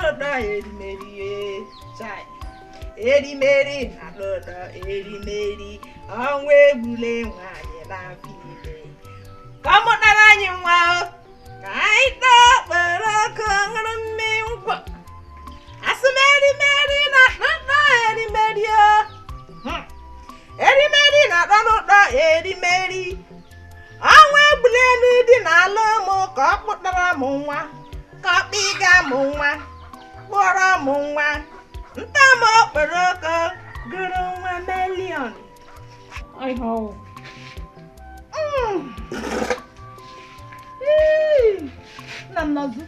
lodo erimeri chai. Erimeri na lodo erimeri. Onwe egbule nwanyị na mbibe. Come on, anyị nwa. Ka anyị kpere ọkụ ṅụrụ mmiri ngwọ. Asụmeri meri na lodo erimeri o. Erimeri na lodo erimeri. Onwe egbule elu dị n'ala ụmụ ka ọ kpụtara m nwa. Ka ọ kpịga m nwa. Kpụrụ m nwa. Nta m okporo ọkụ gụrụ nwa million. I know. Nanozu.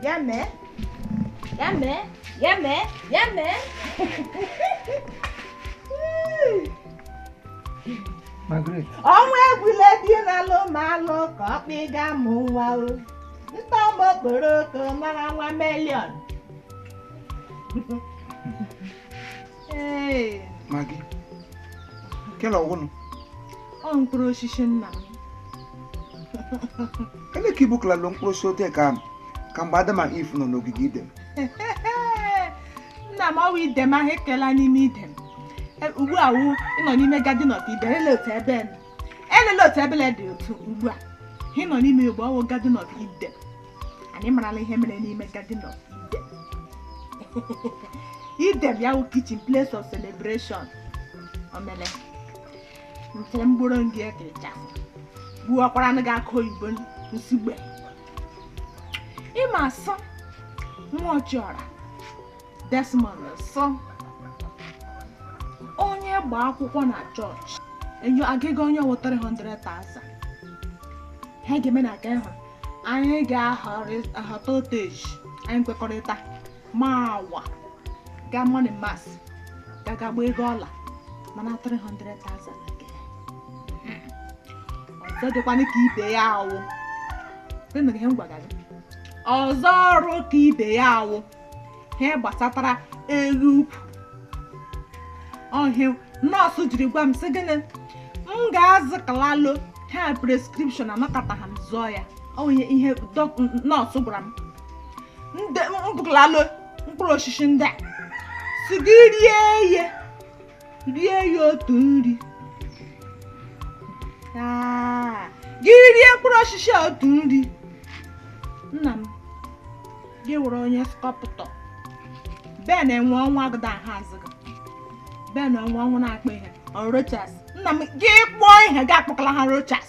Yame. Margaret. Ọnwa egbule dị n'alụ ma alụ ka ọ kpịga m nwa o. Nta m okporo ọkụ mara nwa million. Maggi. Kele ọgwụnụ. Ọ mkpụrụ osisi nna m. Ele ka ibu klalo mkpụrụ osisi ote ka mgbe Adam and Eve nọ n'ogige Iden. Nna m ọwụ idem ahụ ekela n'ime idem. Ugbu a wụ ịnọ n'ime Garden of Eden. Elele otu ebe dị otu ugbu a. Ịnọ n'ime Igbo ọwụ Garden of Eden. Anyị marala ihe mere n'ime Garden of Eden. Eden ya wụ kitchen, place of celebration. Omele. Nke mgboro ngị ekecha. Gbuokwara ndị ga-akụ oyibo nsigbe. Ịma asọ nwa ọjọra Desmond sọ onye gba akwụkwọ na chọọchị enyo agịga onye wụ 300,000. Ha ga-eme na nke ahụ anyị ga-ahọta oteji anyị kwekọrịta ma awa ga money mass gagagba ego ọla mana 300,000 nke ọzọ dịkwana ka ibe ya awụ ihe m gwara gị ọzọ ọrụ ka ibe ya awụ ihe gbasatara Ewu Ukwu. Ọhịa nọọsụ jiri gwa m sị gịnị m ga-azụkalalo ha prescription anakọta ha m zụọ ya. Ọ ihe nọọsụ gwara m mbụkalalo mkpụrụ osisi ndị a si gị rie ya otu nri gị rie mkpụrụ osisi otu nri. Nna m gị were onye skọpụtọ Ben enwe ọnwa agada ahụ azụga Ben enwe ọnwụ na-akpọ ihe Rochas. Nna m gị kpọọ ihe gị akpọkala ha Rochas.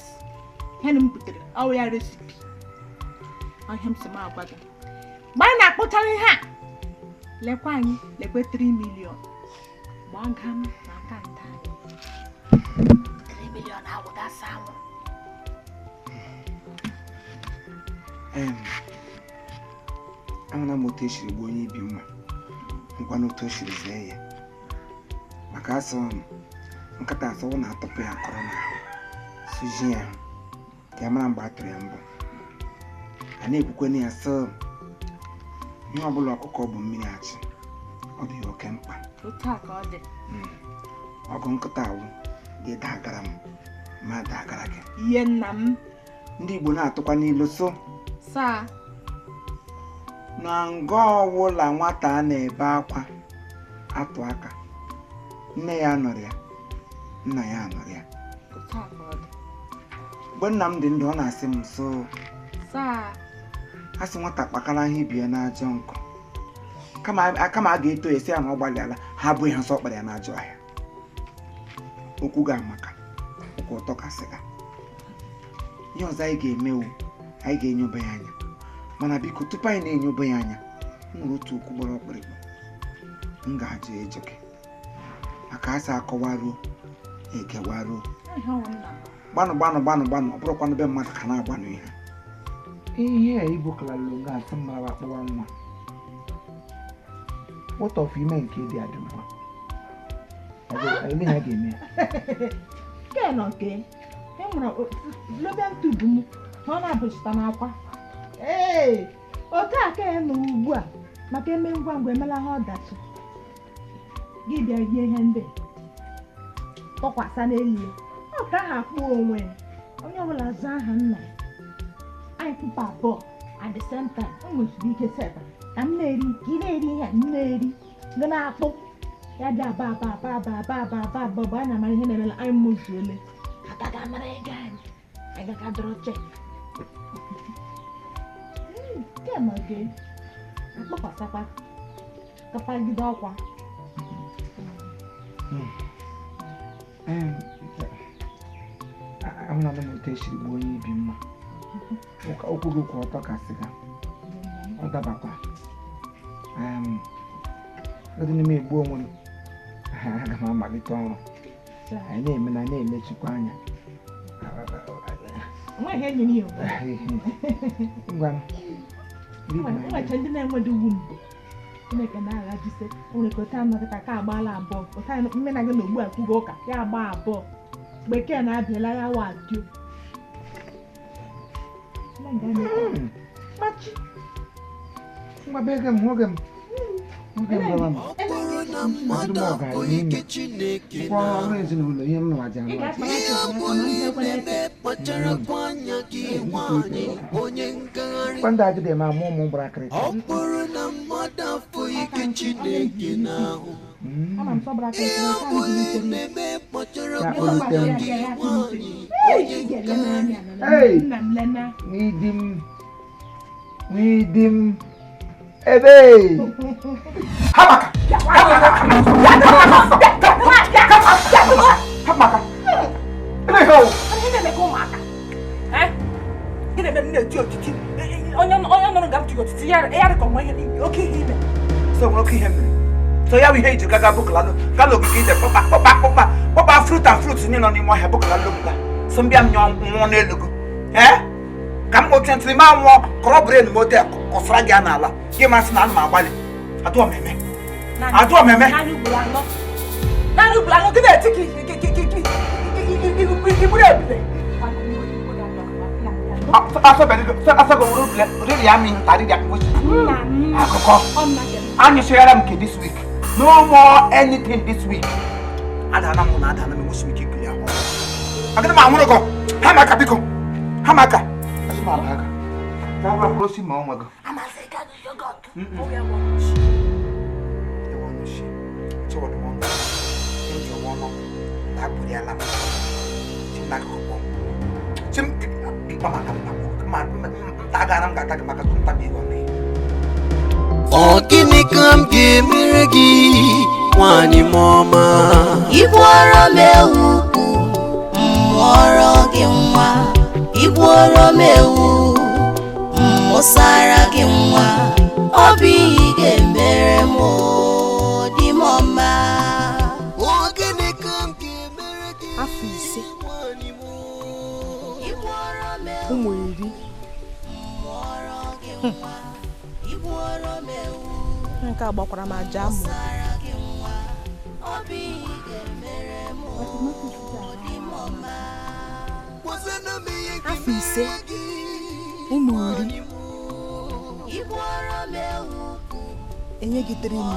Ihe m butere ọwụ ya resipi ihe m si m agwa gị mgbe anyị na-akpụchara ihe a lekwa anyị lekwe 3 million gbaga m na akanta anyị 3 million awụdasa anwụ. Amana m otu esiri gbuo onye ibi mma nkwa n'otu o siri zee ya maka asọ nkata asọwụ na-atọpụ ya akọrọ n'ahụ sụzie ya ka ya mara mgbe a tụrụ ya mbụ. A na-ekwukwe na ya sọ ihe ọbụla ọkụkọ bụ mmiri achị ọ dị ya oke mkpa. Ọgụ nkịta awụ ga-eda agara m ma dagara gị ihe nna m. Ndị Igbo na-atụkwa n'ilu so saa na nga ọwụla nwata a na-ebe akwa atụ aka nne ya nọrọ ya nna ya nọrọ ya. Mgbe nna m dị ndụ ọ na-asị m so a sị nwata kpakara ihe ibi ya n'ajọ nkụ kama a ga-eto esi ya na ọ gbalịala ha bụ ihe nsọ kpara ya n'ajọ ahịa. Okwu ga-amaka okwu ụtọ kasịga. Ihe ọzọ anyị ga-emewu anyị ga-enyobe ya anya mana biko tupu anyị na-enyobe ya anya nwere otu okwu gbara ọkpụrịkpụ m ga-ajụ eju gị maka asị akọwaruo ekewaruo gbanụ ọ bụrụkwanụ be mmadụ ka na-agbanụ ihe a Igbo kalalo ga-asị mara akpọwa nwa wọtọf ime nke dị adị mma ele ha ga-eme ke nọ nke enwere lobe ntubu m ọ na-abụchita n'akwa otu a ka nọ ugbu a maka eme ngwa ngwa emela ha ọdachi gị bịa rie ihe ndị tọkwasa n'elu ọ ka ha kpụọ onwe onye ọbụla zaa aha nna ya anyị kpụpa abụọ at the same time o nwesịrị ike seta ka m na-eri ka ị na-eri ihe a m na-eri gị na-akpụ ya dị aba bụ a na-amara ihe na-emela anyị mụzuole agaga mara ego anyị agaga dọrọ chek kema gị akpọkwasakwa kapagide ọkwa ahụla m otu esiri gbuo onye ibi mma okwu gị kwụ ọtọ ka sịga ọ dabakwa dị n'ime egbu onwe m aga m amalite ọrụ anyị na-eme na na-emechikwa anya ngwa nwecha ndị na-enwedo ugwu mbụ Chineke na-aghajise nwere ka otu anọkịta ka agbaala abụọ otu mmena gị na ogbu akwụgo ụka ya agba abụọ bekee na-abịala ya wadio ngwa be gị m nwoge m gwara m ọrụ ezinụlọ ihe m nwaji kwa ndị agịda eme amụ ụmụ gbara akịrịka N'idim ebe Hamaka so ya we hate gaga bukla no galo gigi de papa fruit and fruits ni no ni mo he bukla lo buka so mbia nyo nwo na elugo kam go tentri ma nwo kro brain mo de ko fra ga na ala ye ma se na ma agbali atu omeme nanu bula no gide tiki ibure bile asa go really am tari dia ko akoko anyi so yara mke this week no more anything this week adana mo this week clear ho agada ma nworo go hamaka biko hamaka asma baga dawa prosi ma onwa go amase ka do yogurt o ya wonu shi so what mo enjo wono ta buri ala tim na ko bo tim papa ma ta ga nam ga ta ma ka kunta bi go ni Ogini kam gemere gi wani mama Ibwara mewu mworo gi mwa Ibwara mewu mwosara gi mwa Obi gemere mo di mama Ogini kam gemere gi wani mo Ibwara mewu mworo gi mwa nke agbakwara m aja amụ afọ 5 ụmụ iri enye gị 3 million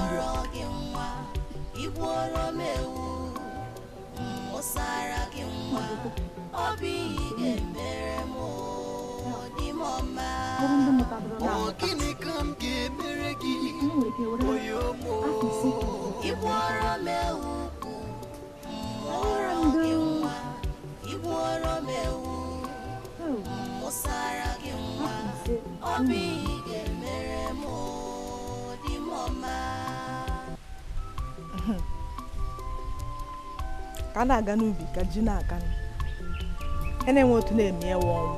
ka na-aga n'ubi ka ji na-aga na-enwe otu na-eme ewe ọnwụ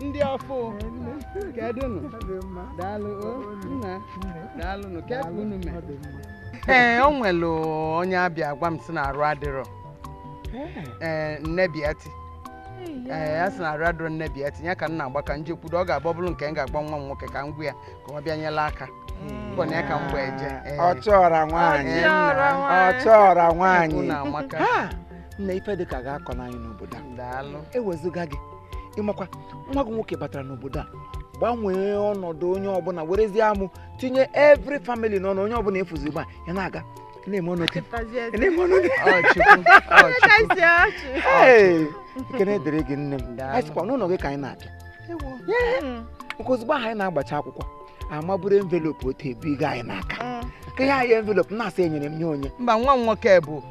ndị ọfụ kedụnụ daalụ nna daalụ nụ kedụ unu mee o nwelu onye abịa gwa m si na arụ adịrọ nne Biati a sị na radro nne bịa tinye ka nna agba ka nje kwudo ọ ga-abụ bụrụ nke m ga-agba nwa m nwoke ka m gwa ya ka ọ bịa nyela aka mbọ na ya ka mgbe eje ọ chọrọ nwaanyị nna ife dị ka ga-akọ n'anyị n'obodo a daalụ ewezụga gị ịmakwa nwa gị nwoke batara n'obodo a gbanwee ọnọdụ onye ọbụla werezie amụ tinye every family n'ọnụ onye ọbụla efuzi ugbu a ya na-aga na-eme ọnọdụ ekene dịrị gị nne m anyị sịkwa n'ụlọ gị ka anyị na-abịa nke ozugbo ahụ anyị na-agbacha akwụkwọ amaburu envelopu otu ebu ego anyị n'aka ka ya anyị envelopu na-asị enyere m nye onye mba nwa m nwoke bụ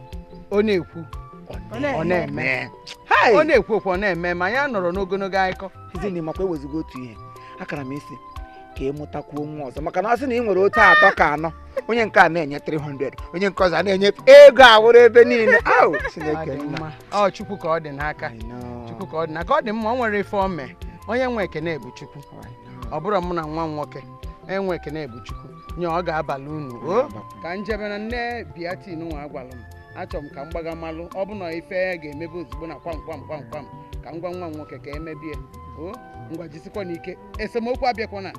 ọ na-ekwu ọ na-eme ọ na-ekwu okwu ọ na-eme ma ya nọrọ n'ogologo akụkọ ezinne makwa ewezigo otu ihe akara m isi ka ị mụtakwuo nwa ọzọ maka na ọ sị na ị nwere otu atọ ka anọ onye nke a na-enye 300 onye nke ọzọ na-enye ego awụrụ ebe niile Chineke nna ọ Chukwu ka ọ dị n'aka Chukwu ka ọ dị n'aka ọ dị mma ọ nwere ife ome onye nwe ekene bụ Chukwu ọ bụrụ m na nwa m nwoke enwe ekene bụ Chukwu nye ọ ga-abalị unu ka njebe na nne biatin nwa agwalụ m achọrọ m ka m gbaga malụ ọ bụ na ife ga-emebe ozugbo na kwam ka m gwa nwa m nwoke ka emebie ngwa jisikwa n'ike esemokwu abịakwana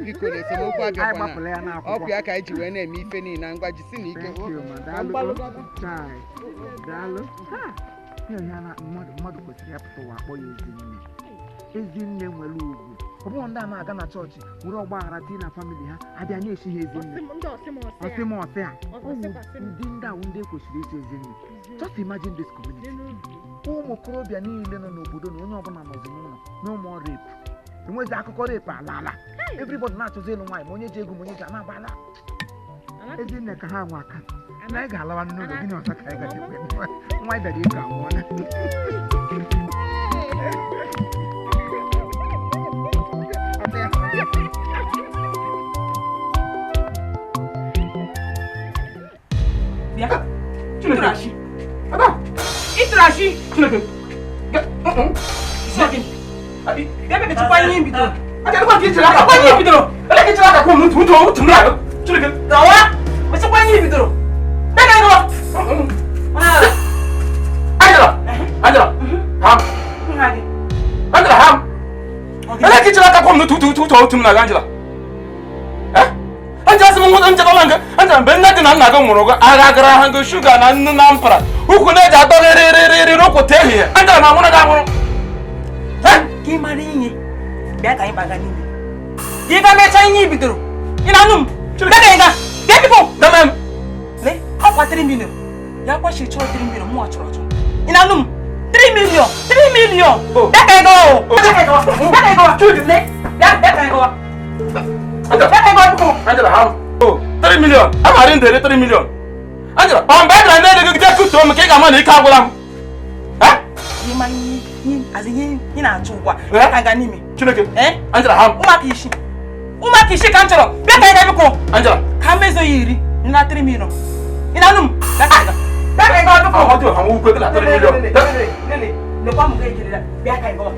biko na esemokwu abịakwana ọkụ ya ka anyị ji wee na-eme ife niile ngwa jisi n'ike mmadụ kwesịrị ịpụta ụwa akpọ ya ezinne nwere ugwu ọ bụghị ndị a na-aga na chọọchị were ọgba aghara tii na famili ha abịa na-echi ha ezinne ọsịmọsị a ụdị ndị ahụ ndị ekwesịrị ichi ezinne just imagine this community ụmụ okorobịa niile nọ n'obodo na onye ọbụla nọzi n'ụlọ n'ụmụ repu enwezi akụkọ repu ala everybody na-achọzi ịlụ nwaanyị ma onye ji ego ma onye ji ana-agbala ezinne ka ha nwe aka na anyị ga-alawa n'ụlọ gịnị ọzọ ka anyị gaji nwa bịara ego anwụọla Iturashi. Iturashi. Chineke. Sogin. Abi, bebe chukwa yin bidoro. Aka kwa ki chira ka yin bidoro. Ele ki chira ka ko mutu na. Chineke. Dawa. Ba chukwa yin bidoro. Bebe no. Angela. Ham. Ngadi. Angela ham. Ele ki chira ka ko mutu na Angela. Just one and Jalanka, and Bernard and Naga Moroga, Aragra, Hango Sugar, and Nampara. Who could let a dog tell here? And I want to go. Give money. That I bagani. Give a message in Bidu. In Anum. Get people. The man. Lay up 3 million. Yapashi told 3 million more. In Anum. 3 million. 3 million. That I go. That I go. That I go. Angela, how? 3 million. I'm in there 3 million. Angela, I'm better than they get to make a money. Can't go. Huh? You money as in Chua. I got me. Eh? Angela, how? Umakishi can't tell. Better than go. Angela, come as a year. Not 3 million. In Anum. That I got to go. How quick that 3 million? The one who back I go.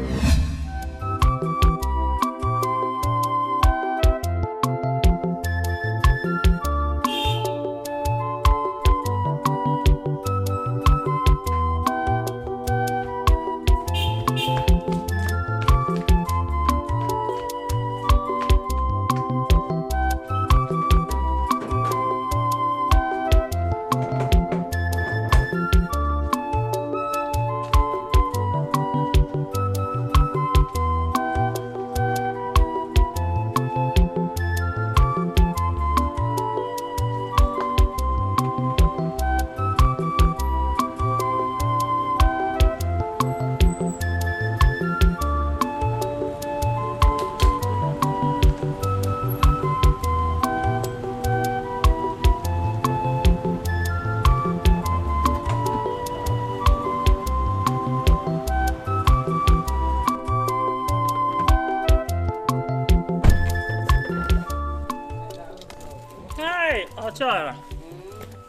Chora.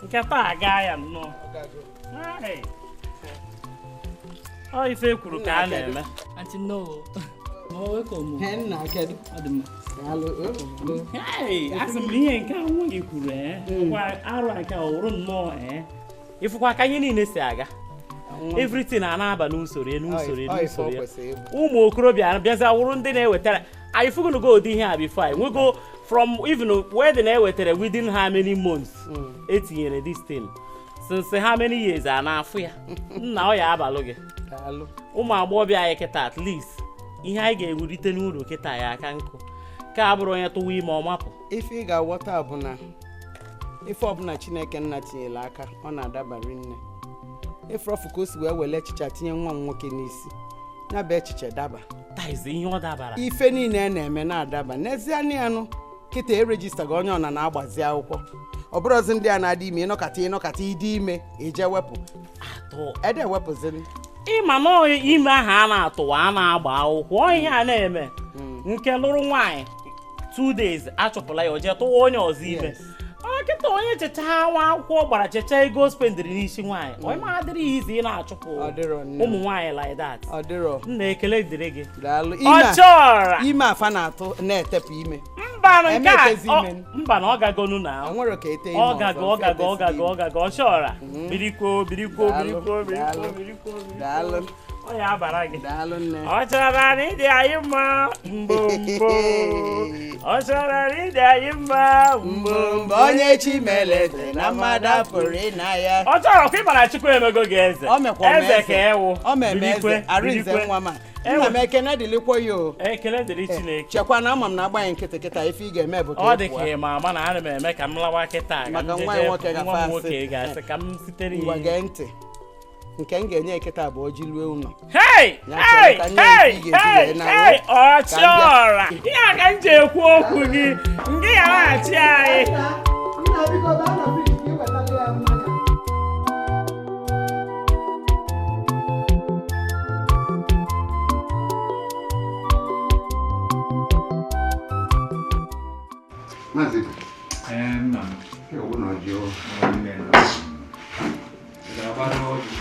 Nke pa aga ya nnọọ. Ọ ife kwuru ka a na-eme. Aunty no. No welcome. Hen na kedu. Adịm. Hello. Hey, asị m ihe nke anwụ gị kwuru kwa arụ aka ọrụ nnọọ ifụkwa ka anyị niile si aga. everything a na-aba n'usoro ụmụ okorobịa bịaza wụrụ ndị na-ewetara anyị fugonugo ụdị ihe a before anyị nwego from even wedding na-ewetara within how many months etinyere this thing since how many years a na-afụ ya nna ọ ya abalụ gị ụmụ agbọghọbịa anyị kịta at least ihe anyị ga-ewurite n'ụlọ kịta ya aka nkụ ka abụrụ onye tụwa ime ọmapụ ife ị ga-aghọta bụ na ife ọbụla Chineke nna tinyere aka ọ na-adabara nne ifrọfụ ka o si wee were echiche tinye nwa m nwoke n'isi ya bụ echiche daba taizi ihe ọ dabara ife niile a na-eme na-adaba n'ezie anụ kịta erejistaga onye ọna na-agbazi akwụkwọ ọ bụrụzi ndị a na-adị ime ịnọkata ịdị ime eje wepụ ede wepụziri ịma na ime ahụ a na-atụwa a na-agba akwụkwọ ihe a na-eme nke lụrụ nwaanyị 2 days achụpụla ya o jee tụwa onye ọzọ ime kịta onye checha nwa akwụkwọ gbara checha ego spendiri n'isi nwaanyị onye ma adịrị izi ị na-achụpụ ụmụ nwaanyị like that nna ekele dịrị gị ọ chọrọ ime afa na-atụ na-etepụ ime mba na ọ gagonu na ọ gago ọ chọrọ birikwo ọ ya abara gị ọ chọrọ na ịdị anyị mma mgbomgbo ọ chọrọ na ịdị anyị mma mgbomgbo onye chi meleze na mmadụ apụrụ ịna ya ọ chọrọ kwa ịbara Chukwu emego gị eze ka ewu ọ meme eze arịnze nwa ma nna m ekene dịlikwa ya o ekele dịrị Chineke chekwa na ama m na agbanyeghị nkịtị kịta ife ị ga-eme bụ ọ dị ka ịma ama na ana m eme ka m lawa kịta maka nwa nwoke ga-asị ka m sitere ngwa gee ntị nke m ga-enye eketa bụ oji lue ụlọ ọ chọrọ ihe a ka m ji ekwu okwu gị nke ya laghachi anyị Maazị nna m ke ọ bụla ọjọọ ga-agbado ọjị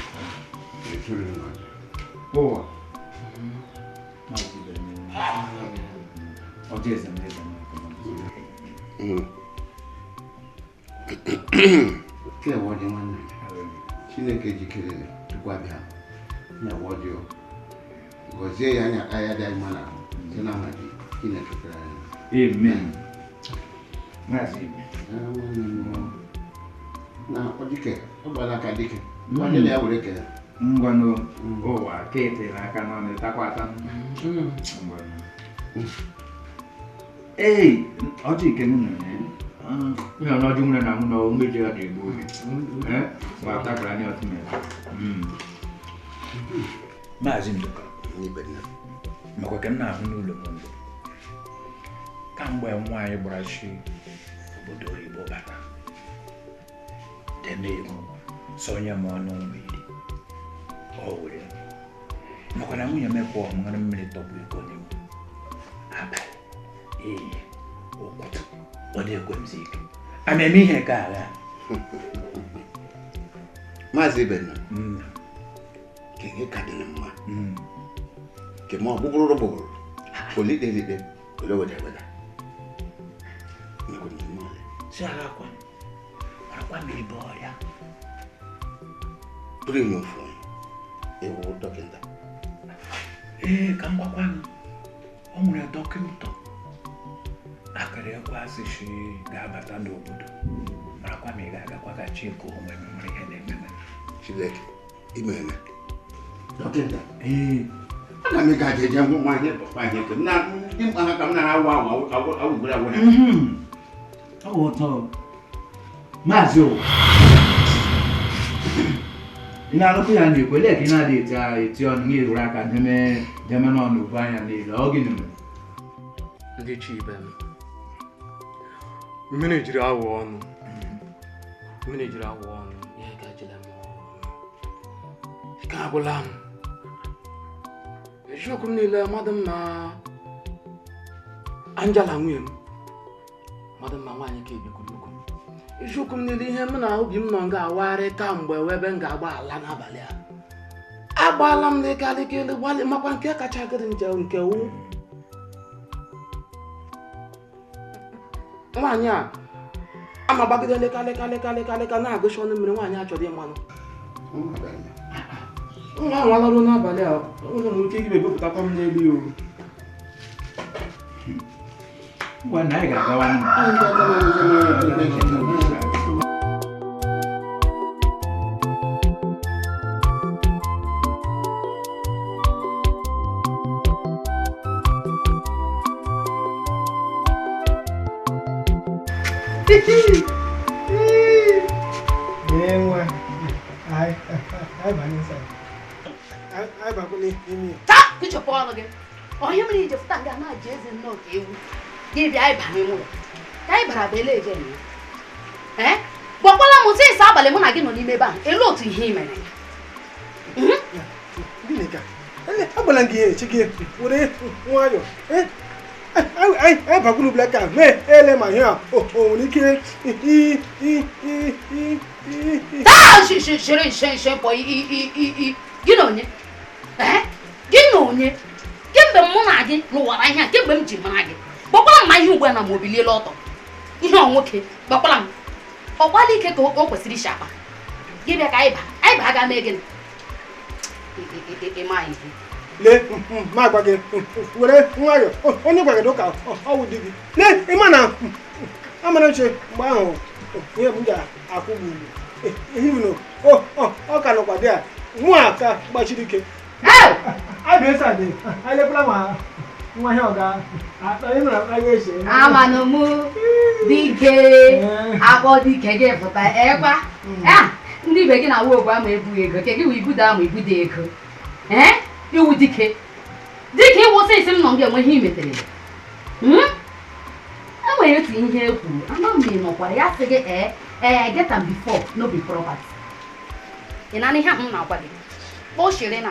eturu n'ọjọọ ụwa ọjị eze m eze ke ewe ọjị nwanne Chineke jikere tupu abịa ya ewe ọjọọ gọzie ya anya aka ya dị anyị mana site na aha gị Chineke kere anyị amen Maazị na ọdịke ọ gbara aka dike onye na ya were kere ngwanụ ụwa ka etere aka n'ọnụ takwata ee ọjị ike m nọ n'ọjị nwere na nwụ na mmeji ọ dị egbu oge gbatakwara anya ọtụmere Maazị Ndụka makwa ka m na-ahụ n'ụlọ m ndụ kamgbe nwaanyị gbara chi obodo oyibo bata denemu sonye m ọnụ mmiri ọ were makwa na nwunye mekwa ọṅụrụ mmiri tọgbụ iko n'ime abalị ehihie ụkwụtụ ọ na-ekwe m ike ameme ihe ka agha Maazị Ibenna ka ihe ka dị mma ke ma ọ bụbụrụ olidelibe weda si agakwa marakwa mmiri bụ ọrịa pụrụ inye ofu ewu dọkịta ee ka m gwakwa gị o nwere dọkịta akara ekwasịchi ga-abata n'obodo marakwa ma ị ga-agakwa ka chike onwe m nwere ihe na-eme Chineke imeme dọkịta ee ana m ga eje ngwa nwanyị bụkwa ihe ke na ndị mkpa ha ka m na-awa awụgbere awụ ọ bụ ụtọ Maazị ụwa ị na-alụkwu ya na-ekwele ka ị na-adị eti ọnụ gị rụrụ aka deme n'ọnụ ugwu anya niile ọ gịnị mere ndị chi ibe m mmiri jiri awụ ọnụ ihe gajila m ike agwụla m eziokwu m niile mmadụ mma Angela nwunye m mmadụ mma nwaanyị ka ebikwuru ugwu eziokwu m niile ihe m na obi m nọ ga-awagharị kamgbe ebe m ga-agba ala n'abalị a agbaala m lekalekele gbalị makwa nke kacha gịrị nje nke wu nwaanyị a ama gbagide lekaleka na-agụcha ọnụ mmiri nwaanyị achọrọ ịmanụ nwa anwalarụ n'abalị a ụlọ nwere ike ibepụtakwa m n'elu o. Ngwa na anyị ga-agawa nna. Kụchapụ ọnụ gị onye mere ije fụta nga na-aji eze nnọọ ka ewu gị bịa anyị bara ụlọ ka anyị bara bele eje ya gwakwala m sị ịsa abalị mụ na gị nọ n'ime ebe ahụ elu otu ihe ị mere agbala gị ihe chike were nwayọ anyị bakwuru blak a mee ele ma ihe a o nwere ike shirishepọ gị na onye gị na onye kemgbe mụ na gị lụwara ihe a kemgbe m ji mara gị gbakwala m ma ihe ugbu a na ma o biliela ọtọ ihe ọ nwoke gbakwala m ọkwala ike ka o kwesịrị isi akpa gị bịa ka anyị ba aga mee gịnị ịma ihe lee ma agwa gị were nwayọ onye gwara gị ụka ọwụ di gị lee ịma na amara nche mgbe ahụ ihe m ga-akwụ gị ihu na ọ ka nọkwa dị a mụ a ka gbachiri ike amanụ mụ dike akpọ dike gị pụta ekwa ndị ibe gị na-awụ ogwe ama ebughị ego ke gị wụ ibudo ama ibudo ego iwu dike ịwụsị isi m nọ gị enwe ihe i metere enwere otu ihe e kwuru ama m nọkwara ya sị gị get am before no be property ị na ihe ahụ m na-agwa gị o chere na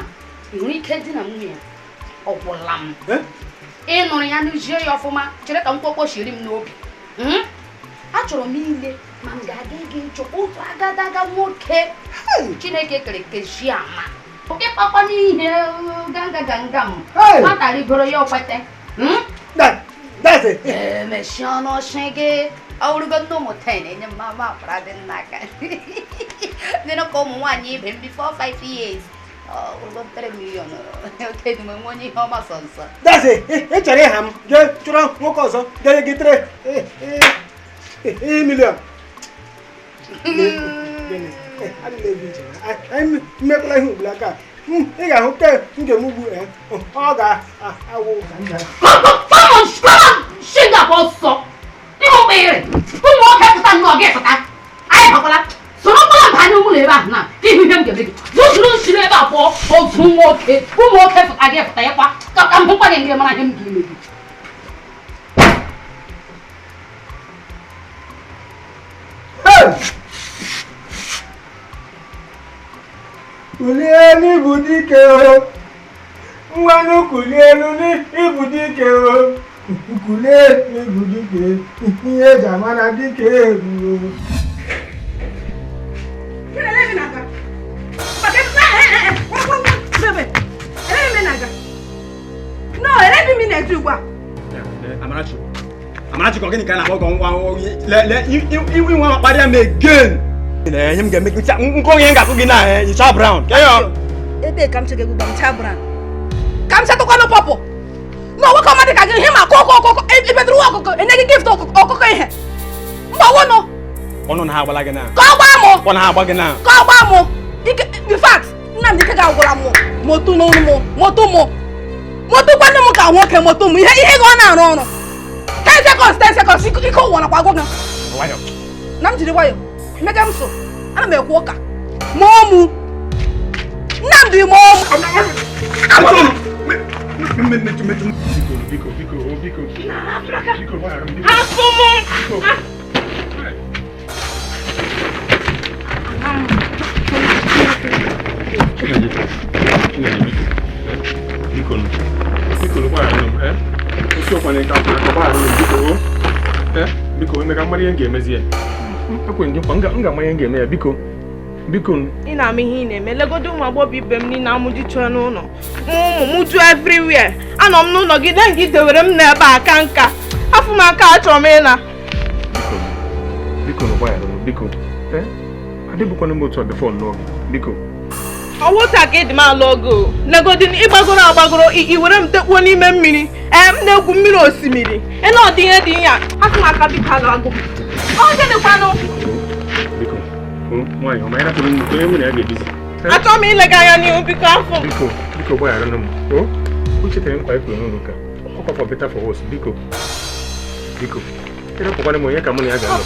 ị nwere ike di na nwunye ya ọ gwụla m ịnụrụ ya n'ujie ya ọfụma chere ka m kpokpochiri m n'obi achọrọ m ile ma m ga-aga ịga ịchọ otu agadaga nwoke Chineke kere kezi ama ịkpakwa n'ihe ganga m nwata rigoro ya okwete mechie ọnụ ọchị gị ọwụrụgo ndị ụmụ 10 enye mama akpara dị n'aka dịnụ ka ụmụ nwaanyị ibe m before 5 years ụgwọ 3 million oke dị m enwe onye ihe ọma sọ nsọ ị chọrọ ịha m jee chụrọ nwoke ọzọ ga gị 3 million anyị mmekwala ihe ugbula aka ị ga-ahụ ke m ga-emugbu ọ ga-awụ shingapọ ọsọ ịhụ mkpịrị ụmụ nwoke pụta nnọọ gị pụta anyị bakwala soro mkpọrọ mba anya ụmụlọ ebe ahụ na ihu ihe m ga-eme gị zụzuru nsiri ebe abụọ otu nwoke ụmụ nwoke pụta gị pụta ịkwa ka m hụkwa gị ndị mara ihe m ga-eme gị kulie n'ibu dike o nwanụ kulie n'ibu dike o kulie n'ibu dike ihe eji amara dike ebu Amarachi kọ gịnị ka na-akpọ gọ nwa nwa kparịa m again enye m ga-eme nke onye ga-akụ gị na nyicha brown ebe ka m chege gụgba ncha brown ka m chetụkwanụ pọpụ na nwoke ọmadị ka gị ihe ma ọkụkọ ibedoro nwa ọkụkọ enye gị gift ọkụkọ ihe mgbanwụnụ ọnụ na ha agbala gị na ka ọ gbaa mụ ọ na ha agba gị na ka ọ gbaa mụ in fact Nnamdị ike ga-agwara mụ motu n'ọnụ mụ motu kwanụ m ka nwoke motu m ihe gị ọ na-arụ ọrụ 10 seconds ike ụwa nakwa agwọ gị na m jiri nwayọ mmega m so ana m ekwu ụka mụọ mụ Nnamdị mụọ biko emeka mmadụ ihe ga-emezi ya ekwe ndị nkwa m ga-ama ihe ga-eme ya biko ị na-ama ihe ị na-eme legodo ụmụ agbọghọ ibe m niile amụjichụọ n'ụlọ ụmụ m ju everywhere anọ m n'ụlọ gị den gị dewere m n'ebe a ka nka afọ m aka achọrọ m ịna biko gbaghara m biko adịbụkwana m otu a before n'oge biko ọwụta ka ịdị m alụ ogo negodi ịgbagoro agbagoro iwere m tekpuo n'ime mmiri m na-egwu mmiri osimiri ele ọdị ihe dị ya asị m aka biko alụ agụ ọ gịnịkwanụ nwaanyị ọma ya natụrụ nnukwu onye nwere ya ga-ebizi achọọ m ilega anya n'ihu biko afọ biko gbaghara m uche tere nkwa ekwuru n'ụlọ ụka ọkwa for better for worse biko ịrapụkwana m onye ka mụ na ya ga-anọ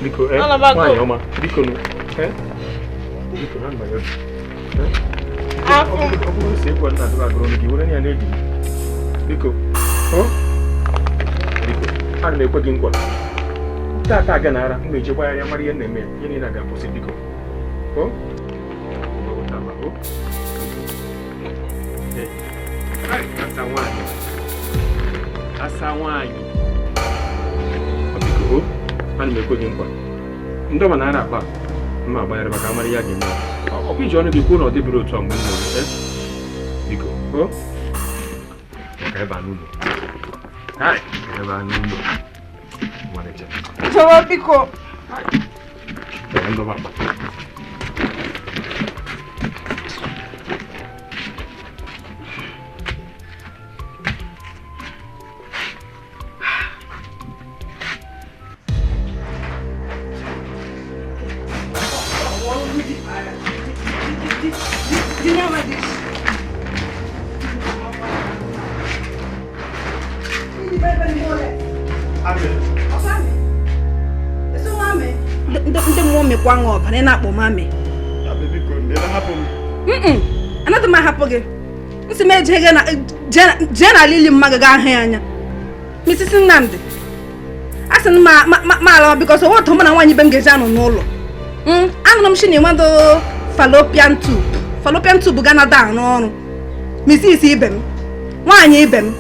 biko nwaanyị ọma biko na mba ya ọ bụrụ si ekwe nna adịba agụrụ gị were ya na-eji biko ana m ekwe gị nkwa taata aga na ara m ga-ejekwa ya mara ihe na-eme ya ihe niile ga-akwụsị biko asa nwaanyị biko ana m ekwe gị nkwa ndị ọma na-ara akpa mma agbanyere maka amara ya ga-eme ọ bụ iji ọnụ gị kwuo na ọ dịbiri otu a mgbe m nọ biko ka ebe a n'ụlọ chọrọ biko ndị mmụọ mekwa ṅụ ọbara na-akpọ mami anaghị m ahapụ gị nsị m jee na lili mmadụ ga ahụ ya anya Mrs. Nnamdi a sị m ala bikọs wọtụ mụ na nwaanyị ibe m ga-eji anọ n'ụlọ anụrụ m shi na enwado fallopian tube ganada arụ ọrụ Mrs. ibe m nwaanyị ibe m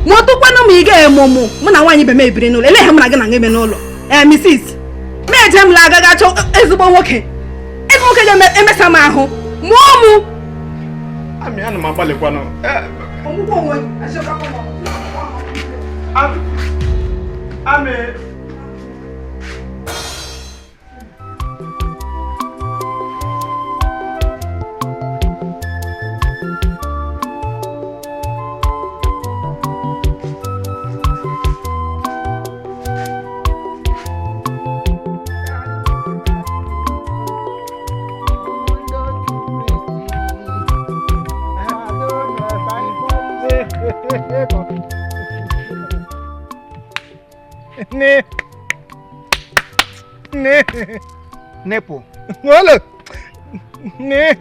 mụtụkwanụ m ị ga-emụmụ mụ na nwaanyị ibe m ebiri n'ụlọ eleghị m na gị na ebe n'ụlọ Mrs. meje m la agaghị achọ ezigbo nwoke ga-emesa m ahụ mụọ mụ ana m agbalịkwanụ Nipple. Wala. Ne.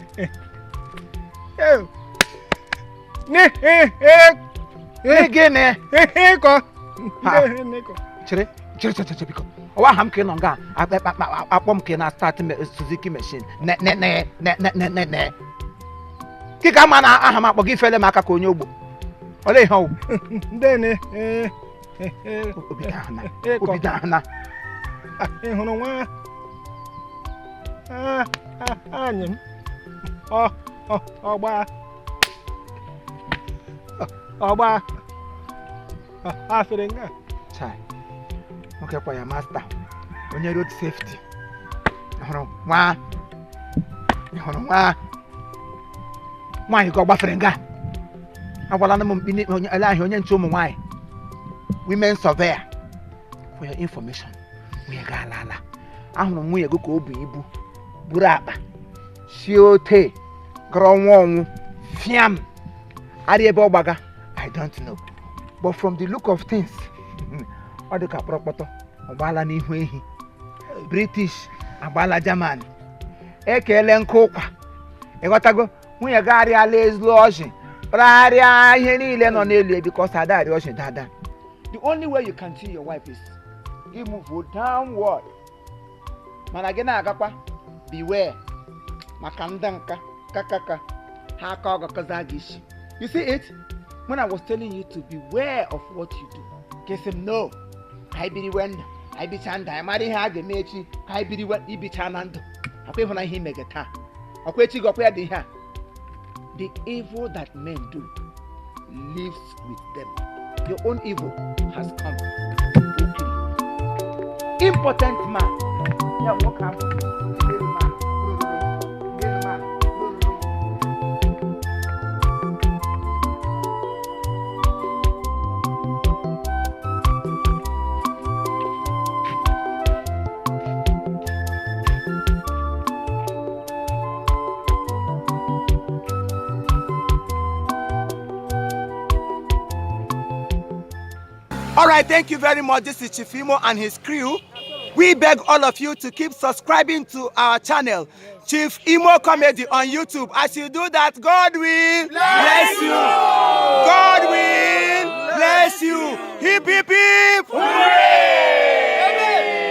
Gene. Ko. Neko. Chere biko. Owa ham ke nonga. Apom ke na start Suzuki machine. Ne. Kika mana aha ma kpogi fele maka ka onye ogbo. Ole ihe o. Ndene. Obidana. Ịhụrụ nwa anyị m ọgba afere nga chai nwoke kwa ya masta onye road safety ịhụrụ nwa nwaanyị ka ọ gbafere nga agwala na m mkpi onye ele ahịa onye nche ụmụ nwaanyị women surveyor for your information nwunye ga ala ahụrụ m nwunye gị ka o bu ibu buru akpa sie ote gara ọnwụ fiam arị ebe ọ gbaga I don't know but from the look of things ọ dị ka kpọrọkpọtọ ọ gbaala n'ihu ehi British agbaala German ekele nke ụkwa ịghọtago nwunye gị arịala ezigbo ọjị kparịa ihe niile nọ n'elu because ada arị ọjị dada. The only way you can see your wife is you move downward. Mana gị na-agakwa beware maka ndị nka kakaka ha aka ọgakaza gị isi. You see it? When I was telling you to beware of what you do, guess him no. I biri wenda, I bicha nda, I mara ihe a ga-eme echi, I biri wenda, ibicha na ndụ. Akwa ịhụ na ihe imege taa. Akwa echi gị ọkwa ya dị ihe a. The evil that men do lives with them. Your own evil has come. Important man. Yeah, what happened? All right, thank you very much. This is Chief Imo and his crew. We beg all of you to keep subscribing to our channel, Chief Imo Comedy on YouTube. As you do that, God will bless you. God will bless you. Hip, hip, hip. Hooray!